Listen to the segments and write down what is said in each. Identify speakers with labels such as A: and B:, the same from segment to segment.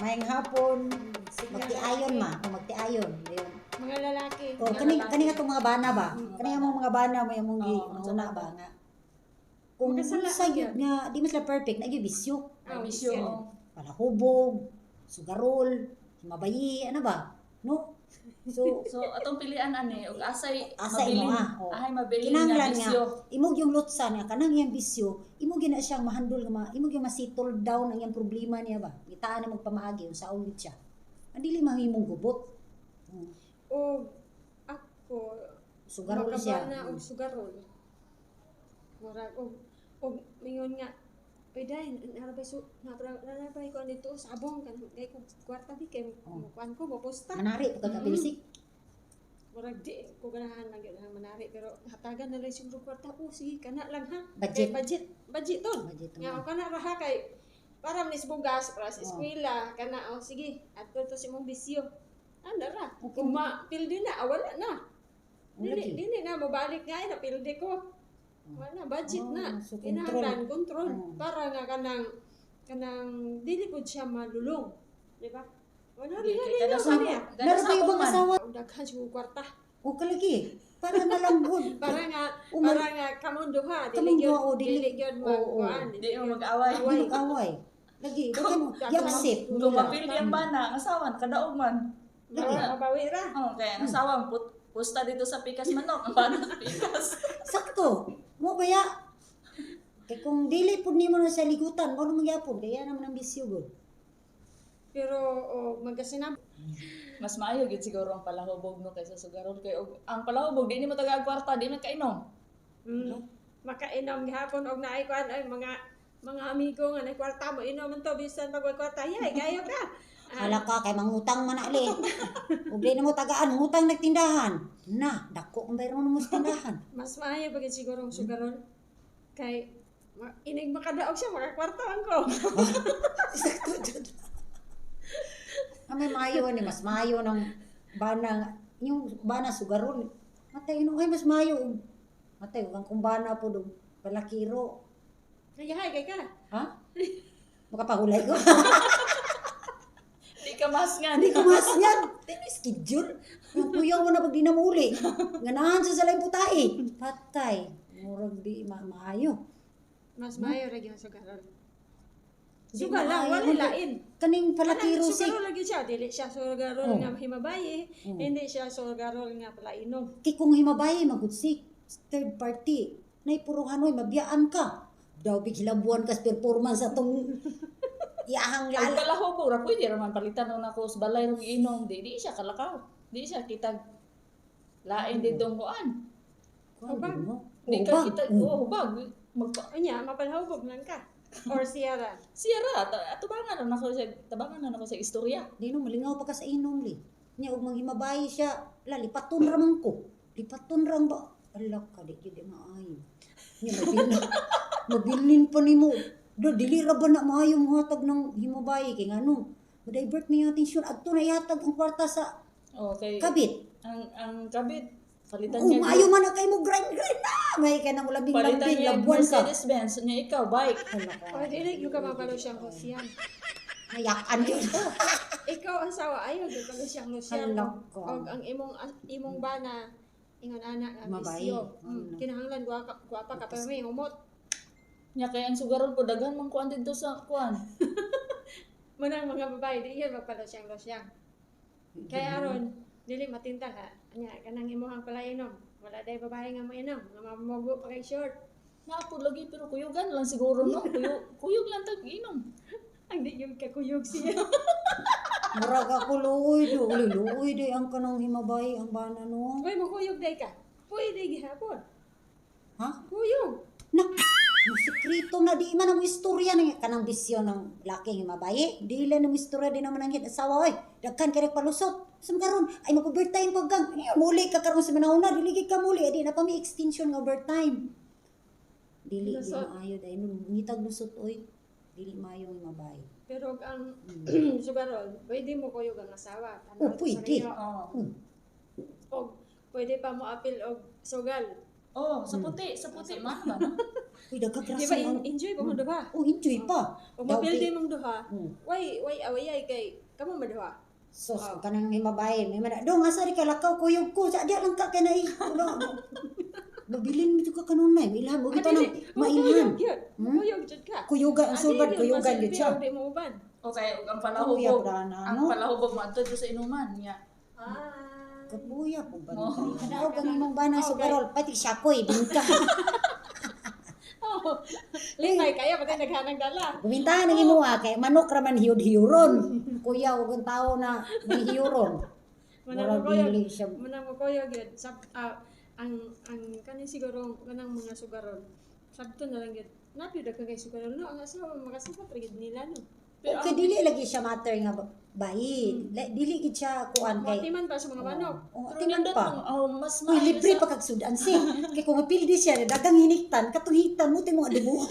A: Maayong hapon. Magtiayon ma, o magtiayon. Ayun.
B: Mga lalaki.
A: Oh,
B: Mga
A: kani
B: lalaki.
A: kani nga tong mga bana ba? Kani nga mga bana may among gi
C: Oo,
A: una ba nga. Kung
B: Magkasala
A: sa
B: ang
A: gyud nga di man sila perfect, na gyud bisyo.
B: Ah,
C: May bisyo.
B: bisyo.
C: Oh.
A: Palahubog, sugarol, mabayi, ano ba? No? So,
C: So atong pilian ani og asay
A: Asay mo,
C: mabilin.
A: ah, oh.
C: Ahay mabilin nga
A: Kinahanglan nga
C: bisyo.
A: imog yung lutsan nga kanang iyang bisyo, imo gyud na siyang mahandol nga imo gyud masittle down ang iyang problema niya ba. Gitaan na magpamaagi unsaon gyud siya. Ang dili mahimong gubot.
B: O ako
A: Sugarol siya.
B: makabana og sugarol. Murag og mingon nga, "Oy day, narabay su narabay ko dito sabong kan kay ko kwarta bi kay
A: Oh.
B: mo kuan ko mo posta."
A: Manari pagka kapilisik.
B: Murag di ko ganahan man gyud ang manari, pero hatagan na lang siguro kwarta. "Oh, sige, kana lang ha."
A: Budget.
B: Kay budget budget ton.
A: Budget
B: Nga
A: ton.
B: o kana ra ha kay para manis bugas para sa
A: Oh.
B: eskwela kana. "Oh, sige, adto to sa imong bisyo." Ana ra.
A: Okay.
B: Kung ma pildi na, ah, wala na.
A: Oh,
B: Dili
A: lagi.
B: dili na mobalik nga ay napildi ko. Wala budget
A: Oh,
B: na.
A: so control.
B: Kinahanglan control
A: Oh.
B: para nga kanang dili pud siya malulong. Di ba? Wala
C: Di
B: rin
C: kay
B: na
C: kada
B: niya.
C: kada
A: Meron pa
C: sabong
A: ibang
C: man.
A: asawa.
B: Daghan siya kwarta.
A: O kalagi. Para na lang gud.
B: Para nga
A: Umal-
B: para nga kamong duha dili
A: Kamong
B: gyud
A: duha, o, dili-
B: dili gyud
A: oo.
B: magkuan.
C: Di mo mag-away.
A: Away. Away. Lagi, daghan mo. I-accept
C: Kung
A: nila.
C: mapildi ang bana, ang asawa nakadaog man.
A: Lagi.
B: Mabawi ra.
C: Oh, kaya ang asawa put pusta dito sa pikas manok, ang bana sa pikas.
A: Sakto. Mo baya. Kay kung dili pud nimo na sa ligutan, mo man gyapon kaya naman ang bisyo gud.
B: Pero o magkasinab
C: Mas maayo gyud siguro ang palahubog no kaysa sugarol kay og ang palahubog di nimo tagaan kwarta, di man kainom.
B: Makainom gihapon og naay kuan ay mga amigo nga nay kwarta mo inom man to bisan pag way kwarta, yay kayo ka. Ah,
A: Hala ka kay mangutang man ali. Ug di na mo tagaan, mangutang nagtindahan. Na, dako ang bayron mo sa tindahan.
B: Mas maayo pag siguro ang sugarol kay inig makadaog siya makakwarta ang ko.
A: Sakto jud. Ah, may maayo ni mas maayo ng bana yung bana sugarol. Matay no ay mas maayo og matay ug ang kung bana pud og palakiro.
B: Kaya hay kay ka.
A: Ha? Makapahulay ko.
C: Di ka mas nga.
A: Hindi ko mas yan. Tino schedule. Yung kuyaw mo na pag di na muli. Ganahan sa laing putahe. Patay. Murag di maayo.
B: Mas maayo ra gyud ang sugarol.
A: Di
B: Sugar lang,
A: maayo.
B: wala lain.
A: Kaning palakiro si.
B: Sugarol lagi siya, dili siya sugarol
A: Oh.
B: nga himabayi, hindi siya sugarol nga palainom.
A: Kay kung himabayi magudsik. Third party. Naipuruhan oy, mabiyaan ka. Daw bighilabuan ka sa performance atong iyahang
C: Ang
A: lala.
C: palahubog ra pwede ra man palitan og nako sa balay rong inom, di siya kalakaw. Di siya kitag lain didtong kuan.
A: Kuan
B: Hubag.
A: mo?
C: Di ka
A: Hubag.
C: kita oh, hubag. Magpa
B: Unya, mapalahubog lang ka. Or siya ra.
C: Siya ra atubangan ra nako siya, tabangan na nako sa istorya.
A: Di no, malingaw pa ka sa inom li. Nya og manghimabayi siya, la lipaton ra man ko. Lipaton ra ba? Ala ka di gyud maayo. Nya mabilin. Mabilin pa nimo. Do dili ra ba na maayo mohatag ng himabayi kay ngano? Mo-divert niya atensyon adto na ihatag ang kwarta sa
C: Okay.
A: kabit.
C: Ang kabit palitan
A: Oh,
C: niya.
A: maayo man na kay mo grind grind na. May kay nang labing
C: Palitan
A: lambing
C: niya yung
A: labuan ka.
C: Mercedes Benz niya, ikaw bike.
A: Hala ka.
B: O dili gyud ka mabalo siyang hosyan.
A: Nayakan yun.
B: Ikaw asawa ayaw gyud palo siyang hosyan.
A: Hala ka.
B: Og ang imong bana ingon ana nga
A: Mabayi.
B: bisyo.
A: Ano.
B: Kinahanglan gwapa gwapa ka pero may humot.
C: Nya kay ang sugarol po daghan man kuan didto sa kuan.
B: Manang mga babae di yan magpalo siyang losyang. Kaya aron dili matintal ha. Anya kanang imong palainom. Wala day babae nga moinom, nga mamogo pa kay short.
C: Naa po lagi pero kuyugan lang siguro no. Kuyog, kuyog lang tag inom.
B: Ang di gyud kakuyog siya.
A: Murag ako luoy do. Uli, luoy do ang kanang himabayi ang bana no.
B: Uy, mukuyog day ka. Pwede gihapon.
A: Ha?
B: Kuyog.
A: Nak, yung sekreto na di man ang istorya ng kanang bisyo ng laki himabayi. Di lang ang istorya di naman ang hit asawa oy. Daghan kay palusot. Sa karon ay mag-overtime pag gang. Muli ka karon sa manahuna, dili gid ka muli, di na pa may extension nga overtime. Dili di
B: Lusot.
A: maayo dai nun ngitag lusot oy. Dili maayo ang himabayi.
B: Pero ang sugarol, pwede mo kuyog ang asawa.
A: Oh, pwede.
B: Sa
C: Oo.
B: Og pwede pa mo apil og sugal.
C: Oh, sa puti man ba no?
A: Uy, daghang
B: Di ba
A: rason ang
B: enjoy pa mo duha?
A: Oh, enjoy pa.
B: Kung
A: Daw,
B: mapildi mong duha, way away ay kay kamo maduha.
A: Sus,
B: Oh.
A: kanang himabayin. May mana, dong, asa ri ka lakaw, kuyog ko. Sa diya lang ka kay nai. Wala. Babilin mo ka kanunay. Mailhan. Huwag ito nang mailhan.
B: Kuyog yun. Kuyog jud ka.
A: Kuyugan, ang sulbad, kuyugan yun siya.
B: Di mo uban.
C: Okay, ug ang
A: Kabuya
C: palahubog.
A: po na,
C: Ang
A: ano?
C: palahubog mo adto sa inuman niya.
B: Ah.
A: Kabuya po ba?
C: Oh.
A: Kadaog ang imong bana
B: Okay.
A: sugarol. Pati siya ko'y bingka.
B: Oh. Lipay kaya pati naghanang dala.
A: Gumintahan ang imuha kay manok raman hiyod-hiyuron. Kuya, huwag ang tao na may hiyuron.
B: Manang
A: Murag
B: mo kuyog.
A: dili siya.
B: Manang mo kuyog yun. Sab, ang kanin siguro kanang mga sugarol. Sabto na lang yun. Napyo daghan kay sugarol no, ang asawa makasabat ra gyud nila no.
C: Pero
A: Okay, dili lagi siya matter nga bayi. Dili gid siya kuan kay.
B: Motiman pa sa mga manok.
A: Oh,
C: Pero
A: timan
C: nindot
A: pa.
C: mong, oh, mas
A: Uy,
C: maayo
A: libre
C: sa
A: pa kag sudan si. Kay kung mapildi siya, dagang hiniktan, katong hiniktan mo mo adubo.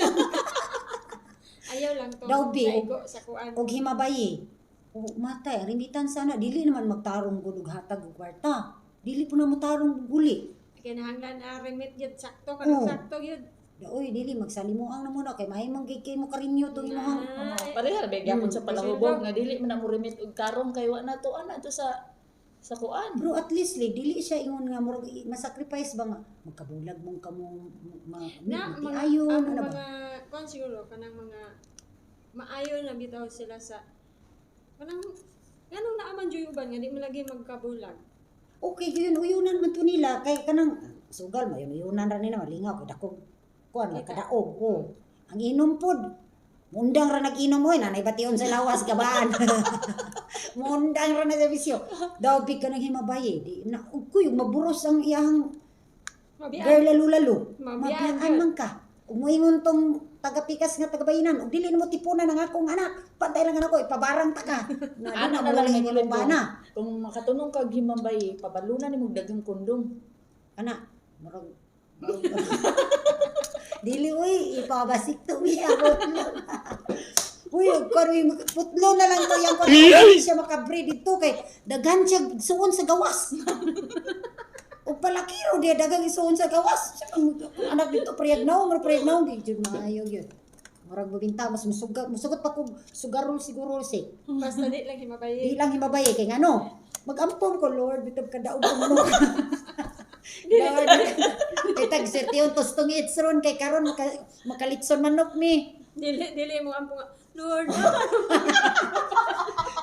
B: Ayaw lang to.
A: Daw, bi.
B: Naigo sa kuan.
A: Og himabayi. O matay, rimitan sana dili naman magtarong gud og hatag og kwarta. Dili po na motarong og uli.
B: Kinahanglan remit gyud sakto kanang
A: Oh.
B: sakto gyud.
A: Daoy dili magsalimuang na muna kay mahimong gid kay mo karinyo tong imong
B: Na,
C: Oh, pareha ra gyapon sa palahubog nga dili man na mo remit og tarong kay wa na to ana to sa kuan.
A: Bro, at least li, dili siya ingon nga murag masacrifice ba nga magkabulag mong kamo ma,
B: na mga
A: ayon
B: ang
A: ano ba?
B: mga kuan siguro kanang mga maayo na bitaw sila sa kanang nganong naaman jud uban nga di mo lagi magkabulag.
A: Okay gyud uyunan man to nila kay kanang sugal mayon uyunan ra nila malingaw kay dako kuan
B: Kita.
A: kadaog oh. Ang inom pod mundang ra nag-inom oy nanay bation sa lawas gabaan. Mundang ra na sa bisyo. Daw big ka nang himabaye di na kuy maburos ang iyang
B: Mabiyaan.
A: girl lalo-lalo.
B: Mabiyaan
A: Mabiyaan
B: yun.
A: man ka. Umuingon tong tagapikas nga tagabayinan ug dili nimo tipunan ang akong anak. Pantay lang ako ipabarang ta ka. Na
C: Ana
A: na
C: na lang
A: mo
C: ni
A: imong bana.
C: Kung makatunong kag himambay, pabaluna nimo daghang kondom.
A: Ana, murag dili uy, ipabasik to mi ako. Uy, karoy putlo na lang to yang kuan. Dili siya makabre dito kay daghan siya suon sa gawas. O palakiro dia daghang isuon sa gawas. Siya ang anak dito priyag naong, murag priyag naong di jud maayo gyud. Murag mabinta mas musugat, musugot pa kog sugarol siguro si.
B: Basta di lang himabayi.
A: Di lang himabaye kay ngano. Magampom ko Lord bitag kadaog ko mo. Lord, kay tag sertion tostong itsron kay karon maka, makalitson manok mi.
B: Dili dili mo ampo nga Lord.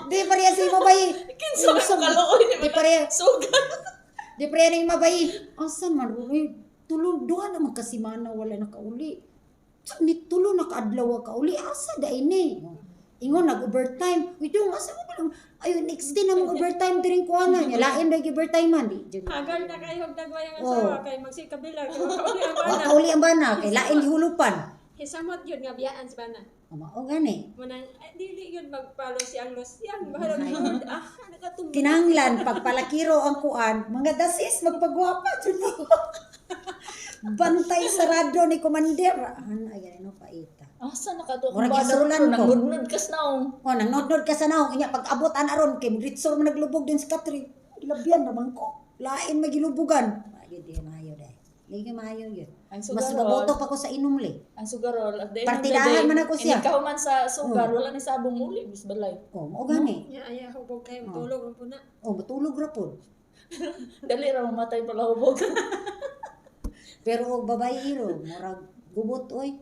A: Di pareha sa himabaye.
C: Kinsa man kaluoy ni
A: Di pareha,
C: Sugal.
A: di pareha ning himabaye. Asa man uy, tulo duha na man kasi mana wala nakauli. Sa ni tulo nakaadlaw ka uli asa da ini. Ingon nag overtime. Uy dong asa mo ba lang? Ayo next day na mong overtime diring kuana nya lain ra overtime man di. Jud.
B: Hagal na kayo og dagway ang
A: Oh.
B: asawa kay magsikabila kay makauli ang
A: Wa
B: bana.
A: kauli ang bana kay lain gihulupan.
B: Hisamot yun nga biyaan sa bana.
A: Mao gani.
B: Manang ay, dili yun magpalo siyang losyang bahalag Lord ah nakatumba.
A: Kinahanglan pagpalakiro ang kuan, mga dasis magpagwapa jud mo. Bantay sarado ni Commander. An ay ano paita.
C: Asa nakato
A: Murag
C: akong bana
A: isulan ko.
C: nangnudnud kas naong.
A: O nang nodnod ka sa naong inya pag abot an aron kay ritsor man naglubog din sa katri. Gilabian naman ko. Lain magilubugan. Ayo di maayo dai. Lagi maayo yun.
C: Ang
A: Mas
C: sugarol.
A: maboto pa ko sa inom le.
C: Ang sugarol at the end of the
A: Partidahan
C: day,
A: man ako siya.
C: Ikaw man sa sugar, wala ni sabong uli bis balay.
A: O mao gani.
B: Nya aya hubog kayo tulog ang puna.
A: O matulog ra pod.
C: Dali ra mamatay palahubog.
A: Pero og babae ro, murag gubot oy.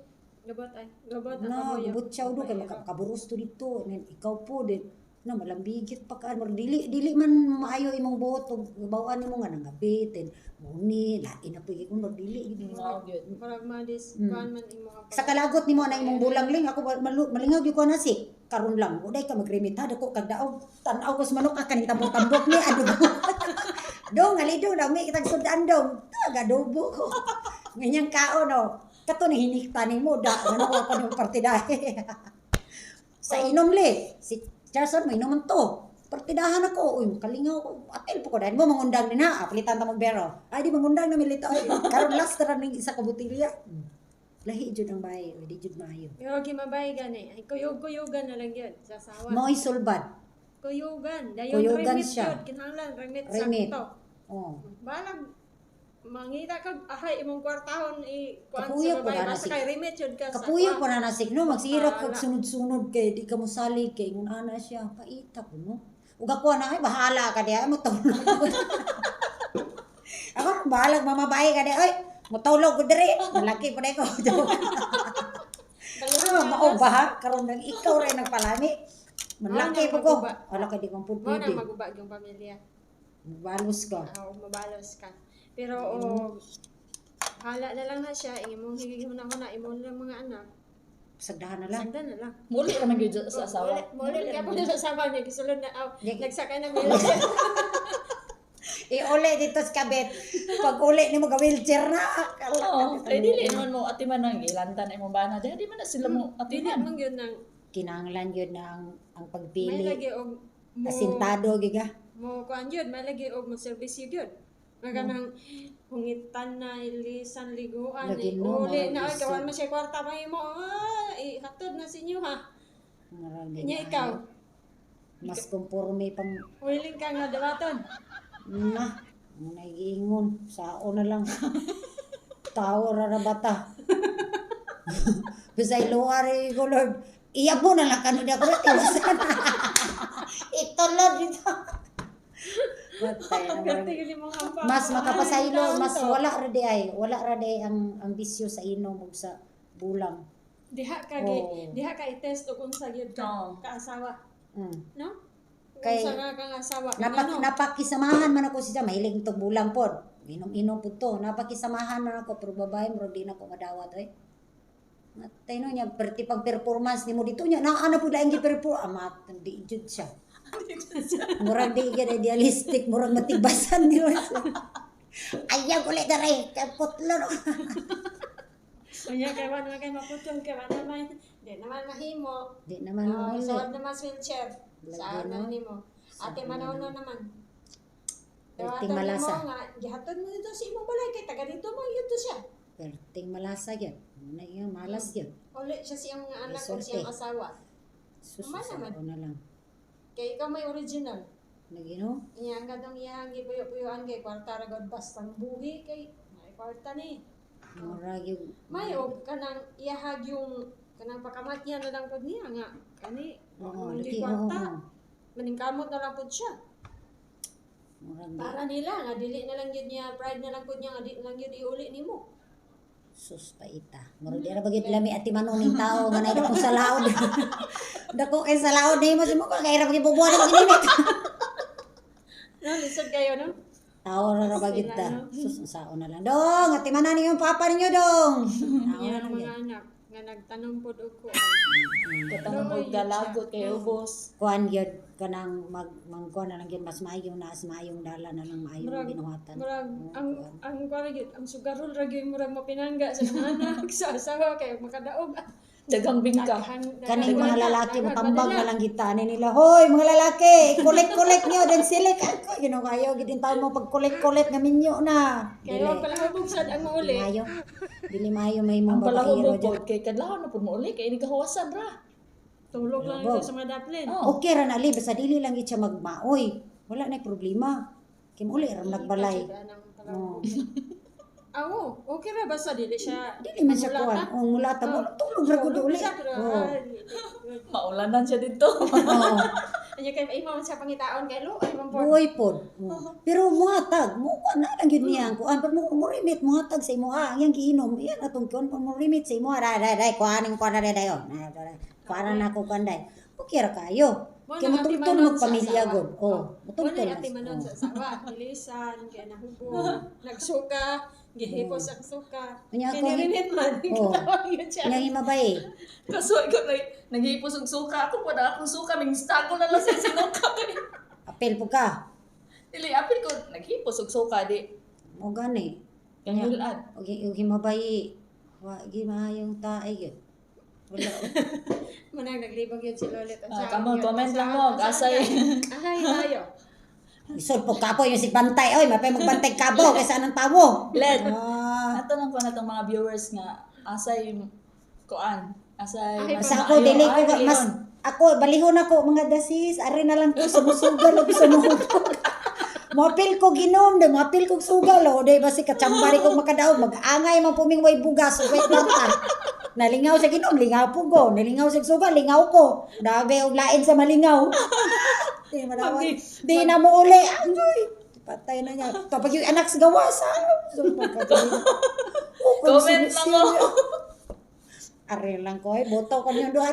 B: Gabot ay gabot ang
A: Na,
B: kabuyo.
A: gubot siya do kay makaburos to dito. Nen ikaw po din. Na malambigit pa ka murag dili dili man maayo imong buhot ug bawaan nimo nga nangabit and muni lain na pud ko murag dili gid.
C: Mao gyud.
B: Murag madis kuan man imo ang
A: Sa kalagot nimo na imong bulang ling ako malingag gyud ko na si karon lang uday ka magremit ha dako kag daog tan-aw ko sa manok ka kaning tambok-tambok ni adobo. Dong ali dong dami kitag sudan dong. Taga adobo ko. Nganyang kaon no. Kato ni hinikta nimo da ano ko pa nimo partidahe. Sa inom le si Charleston may inom man to. Partidahan ako, uy, makalingaw ko. Atel po ko dahil mo mangundang din ha. Ah, palitan ta magbero. Ay di mangundang na milito. Ay, karon last ra ning isa ka botelya. Lahi jud ang bahay, uy, di jud maayo.
B: Pero gimabay gani ay kuyog-kuyugan na lang yun sa asawa.
A: Mao'y sulbad.
B: Kuyugan dayon
A: Kuyugan
B: remit
A: siya.
B: yun kinahanglan remit
A: Remit.
B: sakto.
A: Oh.
B: Balag Mangita ka ahay imong kwartahon i kuan
A: Kapuyo
B: sa
A: po
B: babae
A: na
B: basta kay remit yun ka sa
A: Kapuyo
B: kuan.
A: pa na nasig no, magsira kag
B: Bahala.
A: sunod-sunod kay di ka mosalig kay ingon ana siya, paita ko no. Ug ako na ay bahala ka diha mo tulog. Ako bahala mamabae ka diha oy, motulog ko diri. Malaki pa ko.
B: Dalawa
A: Ah, mao ba ha? Karon nang ikaw ra nagpalami. Malaki
B: Mao
A: po
B: na
A: ko.
B: maguba.
A: Wala ka di kong
B: Mao na
A: pwede.
B: maguba yung pamilya.
A: Balos ka.
B: Oo, mabalos ka. Pero o hala na lang na siya, imong higihuna-huna, imong lang mga anak.
A: Sagdahan na lang.
B: Sagdan na lang.
C: Muli ra man gyud sa asawa.
B: Muli
C: ra
B: kaya po
C: man gyud.
B: sa asawa niya, gisulod na, oh,
A: Di-
B: nagsakay na wheelchair.
A: Iuli dito sa kabit. Pag uli ni mo wheelchair na.
C: Oo, kay dili naman mo atiman ang gilantan imong bana. Diha di man na sila mo
B: Dili
C: atiman.
B: man yun nang
A: Kinahanglan yun na ang
B: may
A: pagpili.
B: lagi og mo
A: Asintado giga.
B: mo kuan yun, may lagi og mo serbisyo yun. Nga ganang hungitan na ilisan liguan
A: Lagi no,
B: uli na
A: mga
B: ay kawan
A: isip.
B: man siya kwarta may mo ah, ihatod na sa inyo ha.
A: Murag di
B: Nya
A: na
B: ikaw,
A: ayo. Mas kumporme pang
B: willing ka nga dawaton.
A: na. Ang nagiingon. Sao na lang. Tao ra ra bata. Bisay luar eh, ko Lord. Iya mo na lang kanu di ako tiwasan. Ito Lord dito. Patay na murag.
B: Perti yun imong hampa.
A: Mas makapasaylo,
B: Ay,
A: mas
B: taon to.
A: wala ra di ay, wala ra di ay ang bisyo sa inom ug sa bulang.
B: Diha ka gi,
A: Oo.
B: diha ka i-test og unsa gyud ka
C: Oo.
B: kaasawa, no? Kung
A: Kay-
B: unsa nga kang asawa
A: Napak
B: ano?
A: napakisamahan man ako siya, mahilig to bulang pod. Inom-inom pud to. Napakisamahan man ako pero babae murag di na ko madawat oy. Matay no niya perti pag performance nimo dito niya naa na pud laing gi-perform amat di jud siya. Murag di gyud idealistic, murag matibasan ni siya. Ayaw ulit dere, kay putlo. no.
B: Unya kay wa naman kay maputol kay wa naman di naman mahimo.
A: Di naman
B: Oh,
A: uli.
B: suod naman sa wheelchair.
A: Lagi,
B: Saan
A: no?
B: na nimo? Ate manono naman.
A: Perting
B: Dawatan nimo
A: malasa.
B: nga gihatod mo dito sa imong balay kay taga dito mo yun to siya.
A: Perting malasa gyud. Muna yung malas gyud.
B: Uli siya sa iyang mga anak o
A: May
B: sa iyang
A: sorte.
B: asawa.
A: Sus,
B: Tama naman.
A: sao na lang.
B: Kay ikaw may original.
A: Nagino?
B: Iya ang katong iyang gipuyo-puyuan kay kwarta ra gud bastang buhi kay may kwarta ni.
A: Murag yung
B: May og kanang iyahag yung kanang pakamat niya na lang pud niya nga kani
A: Oo,
B: oh,
A: lagi, oo,
B: kwarta.
A: oo.
B: Maningkamot na lang pud siya.
A: Murag di.
B: Para nila nga dili na lang gyud niya pride na lang pud niya nga di na lang gyud iuli nimo.
A: Sus paita. Murag di ra bagid lami ati manuning tao nga nay dako sa laod. Dako kay sa laod nimo si mo kay ra bagid bubuan mo gininit.
B: No, lisod kayo no.
A: Tao ra ra bagid
B: Sila,
A: ta.
B: no?
A: Sus unsaon na lang. Dong, ati manan yung papa ninyo dong. Tao
B: Iya
A: na
B: ang
A: lang
B: mga
A: gyud.
B: anak nga nagtanom pud og kuan.
C: Katanong og galagot kay ubos.
A: Kuan gyud kanang mag mangkuan na lang gyud mas maayo na mas maayong dala na lang maayong
B: Murag-
A: binuhatan.
B: Murag
A: Oo,
B: ang
A: kuan.
B: ang kuan gyud ang sugarol ra gyud murag mapinangga sa mga anak sa asawa kay makadaog.
C: Daghang bingka.
B: Daghan-
A: Kaning
B: daghan
A: mga
B: kwarta,
A: lalaki
B: daghan
A: matambag
B: padala.
A: na lang kita ani nila. Hoy mga lalaki, collect-collect niyo then select ako. You know kayo gid taon mo pag collect-collect nga minyo na.
B: Kay wa pala hubog sad ang
A: Dili
B: uli.
A: maayo. Dili maayo may
C: Ang
A: mga babaero
C: palahubog
A: dyan.
C: pod kay kadlawon na pud mo uli kay ini kahuwasan ra.
B: Tulog lang
A: Hubog.
B: ito sa mga daplin.
C: Oh.
A: Okay ra na li basta dili lang gid siya magmaoy. Wala na problema. Kay uli ra nagbalay. Oo.
B: Awo, okay ra basta dili siya.
A: Dili man siya kuan.
B: mulata.
A: Oh, mulata mo tulog ra gud
B: Tulog
A: uli.
B: siya, pero,
A: Oh.
B: ah,
C: Maulanan siya dito.
A: Oo.
B: Anya kay imo man siya pangitaon kay lo ay man pod.
A: Buhay pod. Oh. Pero muhatag, mo kuan na lang gyud niya ang kuan, pero mo remit muhatag sa imo ah, ang iyang giinom, iyan atong kuan pero mo remit sa imo, dai dai dai kuan ning kuan dai dai oh. Kuan na ako kuan dai. Okay ra kayo.
B: Mo
A: Kay
B: nang ati
A: mutultol
B: manon sa
A: magpamilya
B: asawa.
A: gud. Oh,
B: Mo
A: mutultol.
B: nang ati manon sa asawa, ilisan kay nahubog, nagsuka, gihipos ang suka.
A: Unya
B: Kay
A: ako-
B: nirinit man,
A: Oh.
B: gitawag yun siya.
A: Nya himabay.
C: Kaso ikaw na naghihipos og suka ako pa na akong suka ning stago na lang sa sinuka kay.
A: Apel po ka.
C: Dili apil ko naghipos og suka di.
A: Mo gani.
C: Kang hulad.
A: Og og himabay. Wa gi maayong tae gyud. Wala.
B: Manang naglibog yun si Lolit. Ang
C: Ah,
B: saan
C: kamo,
B: yun?
C: comment
B: Ang
C: lang
B: saan-
C: mo,
B: ang saan
C: asay.
B: ka? Ahay, tayo.
A: Isod po kapo yung si bantay oy, mapay magbantay kabo kaysa anang tawo.
C: Led.
A: Ah.
C: Ato lang ko na tong mga viewers nga asay kuan, asay
B: Ay,
C: mas
A: Basta ako
C: maayo.
A: dili ko
C: Ay, dili
A: mas
C: yun.
A: ako balihon ako mga dasis, ari na lang ko sumusugal og sumuhugog. Moapil ko ginom, day moapil kog sugal o day basi katsamba ri kog makadaog, mag-angay man puming way bugas ug way kwarta. Nalingaw sa ginom, lingaw po ko. Nalingaw sa sugal, lingaw ko. Dabe og lain sa malingaw. Di madawat. Di na mo uli. Anjoy. Patay na niya. Tapos yung anak sa gawas. Ah. So, pagkatuloy. Oh, kung
C: Comment lang mo.
A: Are lang ko ay boto ko niyong duha.